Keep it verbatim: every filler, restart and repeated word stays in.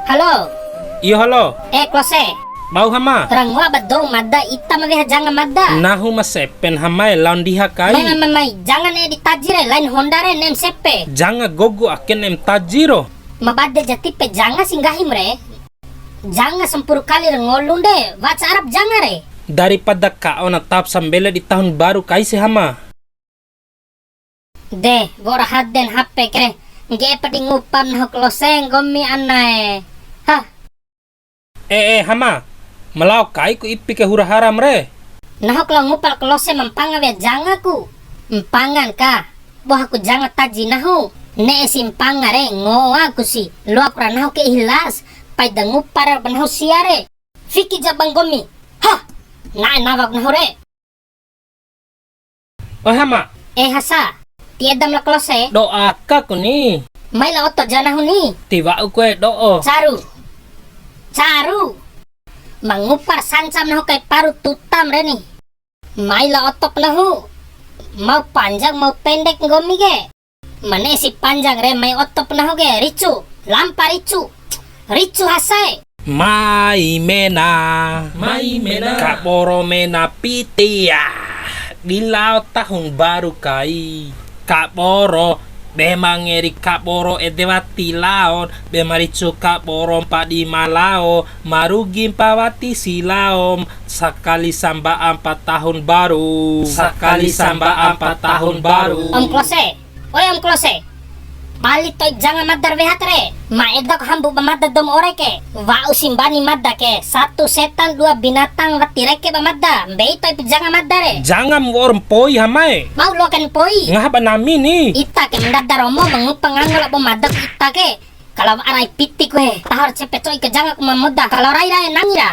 Halo. Iyo, halo. Eh, Klose. Bau, Hama? Ra ngoa ba dou mada, ita ma weha janga mada. Nahu ma sepen, Hamae, lao ndiha kai. Mai, mai, mai, mai. Janga ne'e di taji re, lain honda re, ne'em sepe. Janga gogo ake ne'em taji ro. Ma bade ja tipe janga si nggahim re. Janga sampuru kali re ngolun de, waca Arab janga re. Daripada ka'o na tahop sambele di tahun baru kai si, Hama. De, wa'ura haden H P ke. Ngge'e pa di ngupa nahu Klose nggomi anae. Hah. Eh, eh, Hama. Ma lao kaiku ipi ke hura haram re. Nahu kalau ngupa Klose ma mpanga wea janga ku. Mpangan ka. Boha ku janga taji nahu. Ne'e si mpanga re, ngoa ku si. Loaku ra nahu ke ihlas. Pai da ngupa re ba nahu sia re. Fiki ja ba nggomi. Hah. Na'e nawa ku nahu re. Oe Hama. Eh, Hasa, ti edam la Klose? Do'o aka ku ni. Mai la oto ja nahu ni. Ti wa'u ku e do'o. Caru. Caru. Ma ngupa ra sancam nahu kai paru tutam re ni. Mai la oto pu nahu. Mau panjang, mau pendek nggomi ke. Ma ne'e si panjang re, mai oto pu nahu ke, ricu, lampa ricu, ricu Hasa e. Mai mena, mai mena. Kaboro mena piti ya. Di lao tahun baru kai. Kaboro, be ma ngeri kaboro ede wati laon, be ma ricu kaboro mpa di ma lao, ma rugi mpa wati si laom, sakali samba'an pa tahun baru, sakali samba'an pa tahun baru. Om Klose, Oi, Om Klose. Bali to'i janga mada ra weha ta re. Ma eda ku hambu ba mada dou ma ore ke. Wa'u si mbani mada ke. Satu setan, dua binatang, wati reke ba mada. Mbei to'i pu janga mada re. Jangam wa'ur mpoi Hama e. Bau loa kai mpoi. Ngaha ba nami ni. Ita ke ma ndada romo ma ngupa ngango labo mada ku ita ke. Kalo wa'a rai piti ku e. Taho ra cepe co'i ke janga ku ma moda. Kalo rai ra e nangi ra.